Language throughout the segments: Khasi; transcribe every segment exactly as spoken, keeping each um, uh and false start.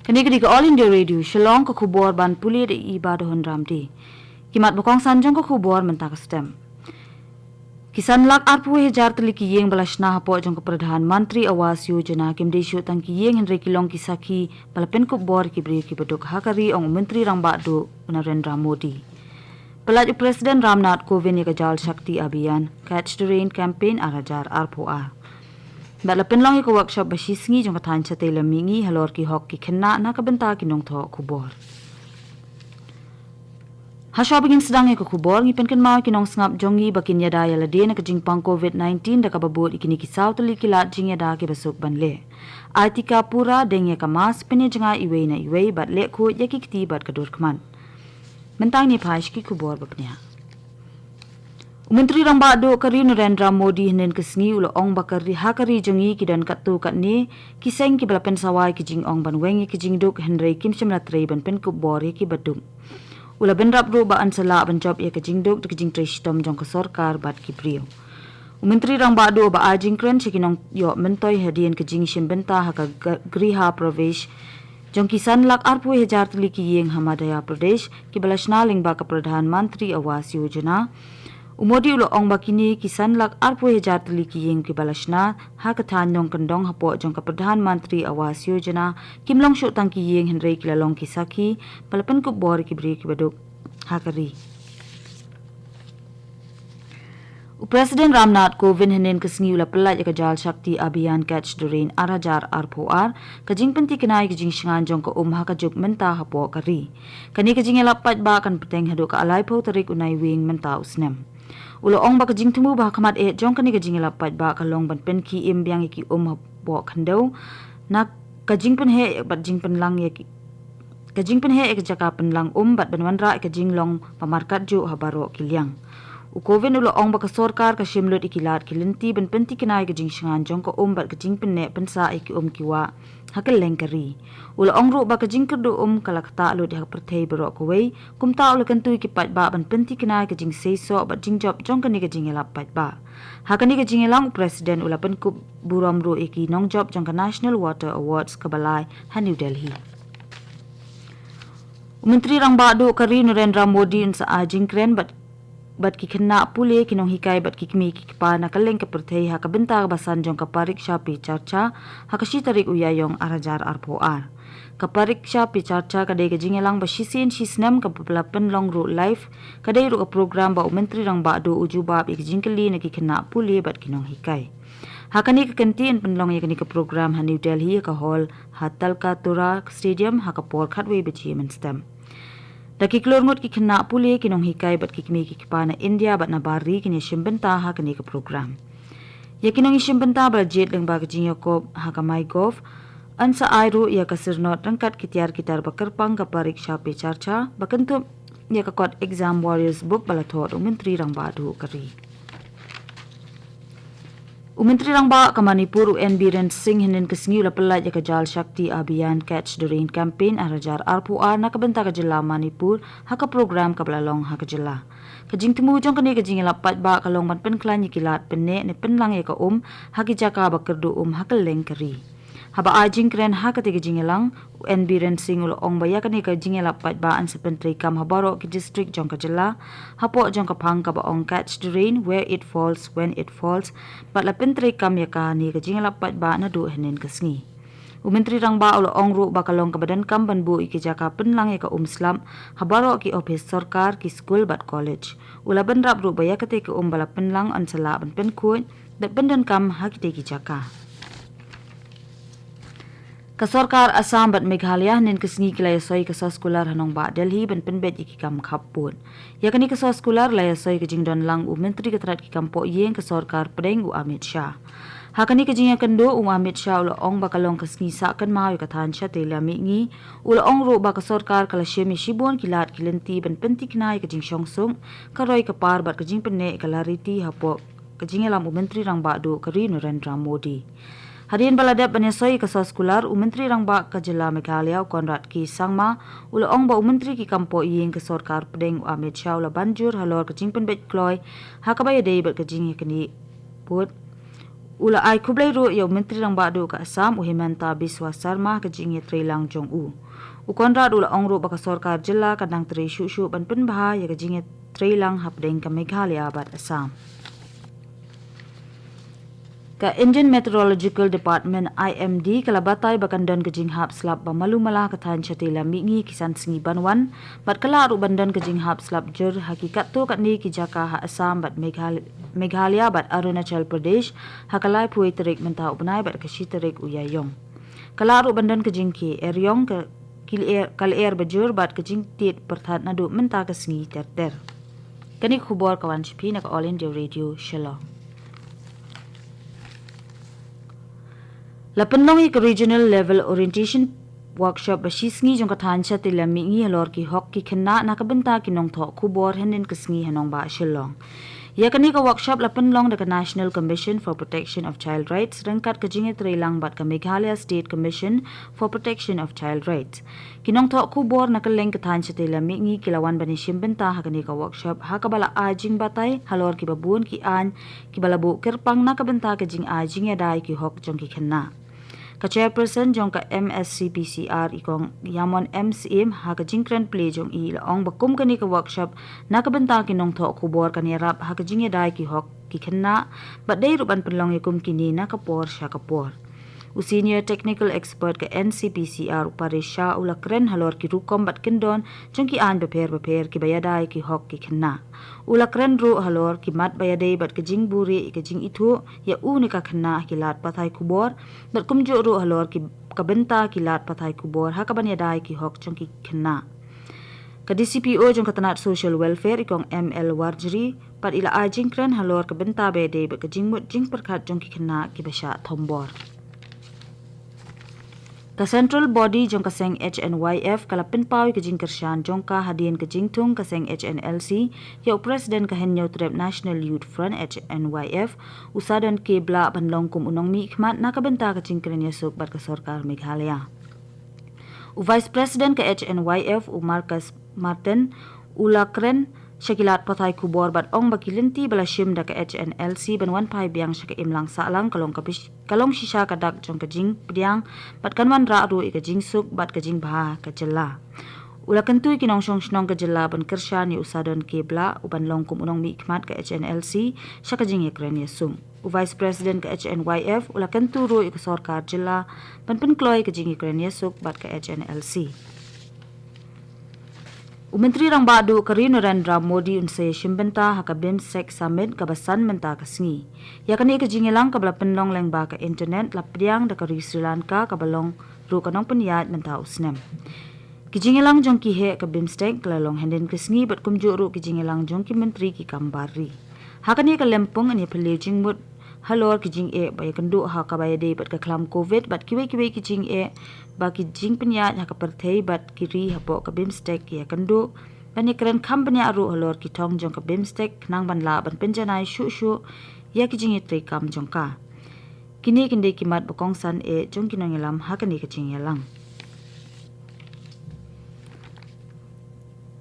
Kane ka dei ka All India Radio Shillong, ka khubor ban pule da i Bah Dohon Ramdi. Ki mat ba kongsan jong ka khubor mynta ka stem. Ki san lak arphew hajar tylli ki ïing ba la shna hapoh jong ka Pradhan Mantri Awas Yojana kim dei shuh tang ki ïing hynrei ki long ki sakhi ba la pynkup bor ïa ki briew kiba duk ha ka ri, ong u Myntri Rangbah Duh u Narendra Modi. Pyllait u President Ramnath Kovind ïa ka Jal Shakti Abhiyan Catch the Rain Campaign ar hajar arphew ar. Bad la pynlong ïa ka workshop ba shisngi jong ka thaiñ shatei lam mihngi halor ki hok ki khynnah na ka bynta ki nongthoh khubor. Hashwa ba ngin sdang ïa ka khubor, ngi pynkynmaw ïa ki nongsngap jong ngi ba kin ïada ïa lade na ka jingpang Covid nineteen da kaba bud ïa kine ki saw tylli ki lad jingïada kiba suk ban leh. Ai tika pura, deng ïa ka mask, pynïajngai iwei na iwei bad leh khuid ïa ki kti bad ka dur khmat. Mynta ngin ïa phai sha ki khubor ba bniah. U Myntri Rangbah Duh ka ri u Narendra Modi hynnin ka sngi u la ong ba ka ri, ha ka ri jong ngi ki don katto katne ki seng kiba la pynsawa ïa ki jingong ban weng ïa ki jingduk hynrei kim shym la trei ban pynkup bor ïa kiba duk. U la bynrap ruh ba yn sa lah ban jop ïa ka jingduk da ka jingtrei shitom jong ka sorkar bad ki briew. U Myntri Rangbah Duh ba ai jingkren sha ki nongïoh myntoi hadien ka jingshim bynta ha ka G-, Griha Pravesh jong ki san lak arphew hajar tylli ki ïing ha Madhya Pradesh kiba la shna lyngba ka Pradhan Mantri Awas Yojana. U Modi u la ong ba kine ki san lak arphew hajar tylli ki ïing kiba la shna ha ka thaiñ nongkyndong hapoh jong ka Pradhan Mantri Awas Yojana kim long shuh tang ki ïing hynrei ki la long ki sakhi ba la pynkup bor ïa ki briew kiba duk ha ka ri. U President Ramnath Kovind hynnin ka sngi u la pyllait ïa ka Jal Shakti Abhiyan Catch the Rain ar hajar arphew ar, ka jingpynthikna ïa ka jingshngaiñ jong ka um ha ka juk mynta hapoh ka ri. Kane ka jingïalap paidbah kan bteng haduh ka laiphew tarik u Naiwieng mynta u snem. U la ong ba ka jingthmu ba ha khmat eh jong kane ka jingïalap paidbah ka long ban pynkhie im biang ïa ki um hapoh khyndew na ka jingpynheh bad jingpynlang ïa ki, ka jingpynheh ïa ka jaka pynlang um bad ban wanrah ïa ka jinglong ba markat juh ha baroh ki liang. U Kovind u la ong ba ka sorkar ka shim lut ïa ki lad ki lynti ban pynthikna ïa ka jingshngaiñ jong ka um bad ka jingpynneh pynsah ïa ki um ki wah ha kylleng ka ri. U la ong ruh ba ka jingkyrduh um ka la ktah lut ïa ka pyrthei baroh kawei, kumta u la kyntu ïa ki paidbah ban pynthikna ïa ka jingseisoh bad jingjop jong kane ka jingïalap paidbah. Ha kane ka jingïalang u President u la pynkup burom ruh ïa ki nongjop jong ka National Water Awards kaba lai ha New Delhi. U Myntri Rangbah Duh ka ri u Narendra Modi un sa ai jingkren bad, bad ki khynnah pule, ki nonghikai bad ki kmie ki kpa na kylleng ka pyrthei ha ka bynta kaba san jong ka Pariksha Pe Charcha ha ka shi tarik u Ïaïong ar hajar arphew ar. Ka Pariksha Pe Charcha ka dei ka jingïalang ba shisien shi snem kaba la pynlong ruh live, ka dei ruh ka program ba u Myntri Rangbah Duh u jubab ïa ka jingkylli na ki khynnah pule bad ki nonghikai. Ha kane ka kynti yn pynlong ïa kane ka program ha New Delhi ha ka hall ha Talkatoora Stadium ha ka por khatwei baje mynstep. Da ki klur ngut ki khynnah pule, ki nonghikai bad ki kmie ki kpa na India bad na bar ri kin ïashim bynta ha kane ka program. Ïa ki nongïashim bynta ba la jied lyngba ka jingïakob ha ka MyGov, yn sa ai ruh ïa ka syrnod ryngkat ki tiar ki tar ba kyrpang ka Pariksha Pe Charcha ba kynthup ïa ka kot Exam Warriors Book ba la thoh da u Myntri Rangbah Duh ka ri. U Myntri Rangbah ka Manipur u N Biren Singh hynnin ka sngi u la pyllait ïa ka Jal Shakti Abhiyan Catch the Rain Campaign ar hajar arphew ar na ka bynta ka jylla Manipur ha ka program kaba la long ha ka jylla. Ka jingthmu jong kane ka jingïalap paidbah ka long ban pynkhlaiñ ïa ki lad pynneh ne pynlang ïa ka um ha ki jaka ba kyrduh um ha kylleng ka ri. Haba ai jingkren ha katei ka jingïalang, u N Biren Singh u la ong ba ïa kane ka jingïalap paidbah yn sa pyntreikam ha baroh ki district jong ka jylla, hapoh jong ka phang kaba ong Catch the Rain where it falls, when it falls, bad la pyntreikam ïa kane ka jingïalap paidbah naduh hynnin ka sngi. U Myntri Rangbah u la ong ruh ba ka long kaba donkam ban buh ïa ki jaka pynlang ïa ka um slap ha baroh ki ophis sorkar, ki skul bad college. U la bynrap ruh ba ïa katei ka um ba la pynlang yn sa lah ban pynkhuid bad pyndonkam ha kitei ki jaka. Ka sorkar Assam bad Meghalaya hynnin ka sngi ki la ïasoi ka soskular ha nongbah Delhi ban pynbeit ïa ki kam khappud. Ïa kane ka soskular la ïasoi ka jingdon lang u Myntri ka tnat ki kam poh ïing ka sorkar pdeng u Amit Shah. Ha kane ka jingïakynduh u Amit Shah u la ong ba ka long ka sngi sah kynmaw ïa ka thaiñ shatei lam mihngi. U la ong ruh ba ka sorkar ka la shim ïa shibun ki lad ki lynti ban pynthikna ïa ka jingshongsuk, ka roi ka par bad ka jingpynneh ïa ka lariti hapoh ka jingïalam u Myntri Rangbah Duh ka ri u Narendra Modi. Hadien ba la dep ban ïasoi ïa ka soskular, u Myntri Rangbah ka jylla Meghalaya u Conrad K Sangma u la ong ba u Myntri ki kam poh ïing ka sorkar pdeng u Amit Shah u la ban jur halor ka jingpynbeit kloi ha kaba ïadei bad ka jingïaknieh pud. U la ai khublei ruh ïa u Myntri Rangbah Duh ka Assam, u Himanta Biswa Sarma, ka jingïatreilang jong u. U Conrad u la ong ruh ba ka sorkar jylla ka dang trei shuh shuh ban pynbha ïa ka jingïatreilang hapdeng ka Meghalaya bad Assam. Ka Indian Meteorological Department, I M D, ka la batai ba kan don ka jinghap slap ba malu mala ha ka thaiñ shatei lam mihngi ki san sngi ban wan, bad ka lah ruh ban don ka jinghap slap jur ha ki katto katne ki jaka ha Assam bad Meghal-, Meghalaya bad Arunachal Pradesh ha ka laiphew tarik mynta u bnai bad ka shi tarik u Ïaïong. Ka lah ruh ban don ka jingkhie eriong, ka, ki lyer, ka lyer bajur bad ka jingtied pyrthat naduh mynta ka sngi ter ter. Kane ka khubor ka wan sha phi na ka All India Radio Shillong. La pynlong ïa ka Regional Level Orientation Workshop ba shi sngi jong ka thaiñ shatei lam mihngi halor ki hok ki khynnah na ka bynta ki nongthoh khubor hynnin ka sngi ha nongbah Shillong. Ïa kane ka workshop la pynlong da ka National Commission for Protection of Child Rights ryngkat ka jingïatreilang bad ka Meghalaya State Commission for Protection of Child Rights. Ki nongthoh khubor na kylleng ka thaiñ shatei lam mihngi ki la wan ban ïashim bynta ha kane ka workshop ha kaba la ai jingbatai halor kiba bun ki aiñ kiba la buh kyrpang na ka bynta ka jingai jingïada ïa ki hok jong ki khynnah. Ka chairperson jong ka M S C P C R, i Kong Yamon M Syiem, ha ka jingkren plie jong i la ong ba kum kane ka workshop na ka bynta ki nongthoh khubor kan ïarap ha ka jingïada ïa ki hok ki khynnah, bad dei ruh ban pynlong ïa kum kine na ka por sha ka por. U Senior Technical Expert ka N C P C R, u Paresh Shah, u la kren halor ki rukom bad kyndon jong ki aiñ bapher bapher kiba ïada ïa ki hok ki khynnah. U la kren ruh halor ki mat ba ïadei bad ka jingbuhrieh ïa ka jingithuh ïa u ne ka khynnah ha ki lad pathai khubor, bad kumjuh ruh halor ki, ka bynta ki lad pathai khubor ha kaban ïada ïa ki hok jong ki khynnah. Ka D C P O jong ka tnat Social Welfare, i Kong M L Warjri, pat i la ai jingkren halor ka bynta ba ïadei bad ka jingmut jingpyrkhat jong ki khynnah kiba shah thombor. Ka Central Body jong ka seng H N Y F ka la pynpaw ïa ka jingkyrshan jong ka hadien ka jingthung ka seng H N L C ïa u President ka Hynñiewtrep National Youth Front, H N Y F, u Sadon K Blah, ban long kum u nongmihkhmat na ka bynta ka jingkren ïasuk bad ka sorkar Meghalaya. U Vice President ka H N Y F, u Marcus Martin, u la kren sha ki lad pathai khubor bad ong ba ki lynti ba la shim da ka H N L C ban wan phai biang sha ka imlang sahlang ka long ka bish-, ka long shisha ka dak jong ka jingpdiang, bad kan wanrah ruh ïa ka jingsuk bad ka jingbha ka jylla. U la kyntu ïa ki nongshong shnong ka jylla ban kyrshan ïa u Sadon K Blah, u ban long kum u nongmihkhmat ka H N L C sha ka jingïakren ïasuk. U Vice President ka H N Y F u la kyntu ruh ïa ka sorkar jylla ban pynkloi ïa ka jingïakren ïasuk bad ka H N L C. U Myntri Rangbah Duh ka ri, Narendra Modi, un sa ïashim bynta ha ka BIMSTEC Summit kaba san mynta ka sngi. Ïa kane ka jingïalang kaba la pynlong lyngba ka internet la pdiang da ka ri Sri Lanka kaba long ruh ka nongpynïaid mynta u snem. Ki jingïalang jong ki heh ka BIMSTEC ka la long hynnin ka sngi bad kumjuh ruh ki jingïalang jong ki myntri ki kam bar ri. Ha kane ka lympung yn ïaphylliew jingmut halor ki jingeh ba ïakynduh ha kaba ïadei bad ka khlam Covid bad kiwei kiwei ki jingeh ba ki jingpynïaid ha ka pyrthei bad ki ri hapoh ka BIMSTEC ki ïakynduh, ban ïakren kham bniah ruh halor ki thong jong ka BIMSTEC khnang ban lah ban pynjanai shuh shuh ïa ki jingïatreikam jong ka. Kine ki dei ki mat ba kongsan eh jong ki nongïalam ha kane ka jingïalang.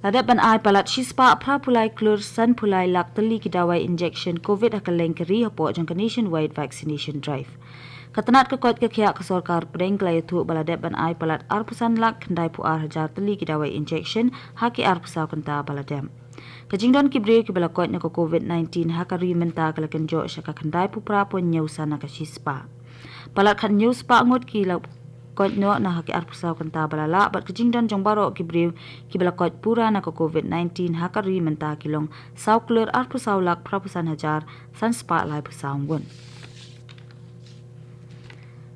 La dep ban ai palat shispah phraphew lai klur sanphew lai lak tylli ki dawai injection Covid ha kylleng ka ri hapoh jong ka Nationwide Vaccination Drive. Ka tnat ka koit ka khiah ka sorkar pdeng ka la ïathuh ba la dep ban ai palat arphew san lak khyndaiphew ar hajar tylli ki dawai injection ha ki arphew saw kynta ba la dep. Ka jingdon ki briew kiba la koit na ka Covid nineteen ha ka ri mynta ka la kynjoh sha ka khyndaiphew phra point hynñiew san na ka shispah. Palat khathynñiew spah ngut ki la koit noh na ha ki arphew saw kynta ba la lah, bad ka jingdon jong baroh ki briew kiba la koit pura na ka Covid nineteen ha ka ri mynta ki long saw klur arphew saw lak phraphew san hajar san spah laiphew saw ngut.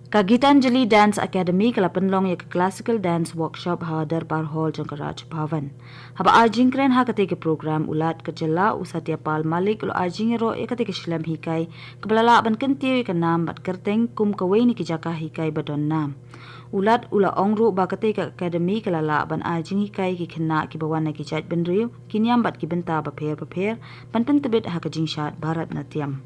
Ka Gitanjali Dance Academy ka la pynlong ïa ka classical dance workshop ha Darbar Hall jong ka Raj Bhavan. Haba ai jingkren ha katei ka program, u Lat ka jylla, u Satyapal Malik, u la ai jingïaroh ïa katei ka shlem hikai kaba la lah ban kyntiew ïa ka nam bad kyrteng kum kawei na ki jaka hikai ba don nam. U Lat u la ong ruh ba katei ka academy ka la lah ban ai jinghikai ïa ki khynnah kiba wan na ki jaitbynriew, ki niam bad ki bynta bapher bapher ban pyntbit ha ka jingshad Bharatanatyam.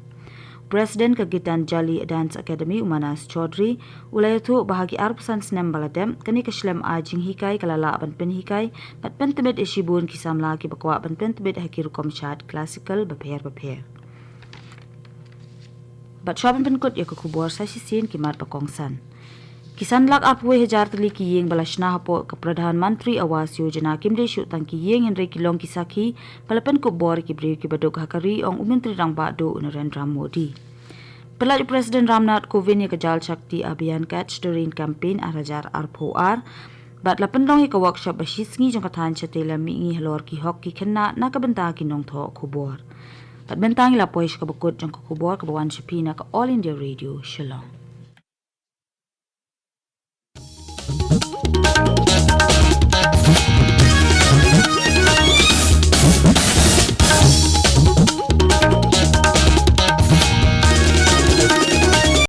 President ka Gitanjali Dance Academy, u Manas Chaudhary, u la ïathuh ba ha ki arphew san snem ba la dep, kane ka shlem ai jinghikai ka la lah ban pynhikai bad pyntbit ïa shibun ki samla kiba kwah ban pyntbit ha ki rukom shad classical bapher bapher. Bad shuwa ban pynkut ïa ka khubor sa shisien ki mat ba kongsan. Ki san lak arphew hajar tylli ki ïing ba la shna hapoh ka Pradhan Mantri Awas Yojana kim dei shuh tang ki ïing hynrei ki long ki sakhi ba la pynkup bor ïa ki briew kiba duk ha ka ri, ong u Myntri Rangbah Duh u Narendra Modi. Pynlait u President Ramnath Kovind ïa ka Jal Shakti Abhiyan Catch the Rain Campaign ar hajar arphew ar. Bad la pynlong ïa ka workshop ba shisngi jong ka thaiñ shatei lam mihngi halor ki hok ki khynnah na ka bynta ki nongthoh khubor. Bad mynta ngi la poi sha kaba kut jong ka khubor kaba wan sha phi na ka All India Radio Shillong.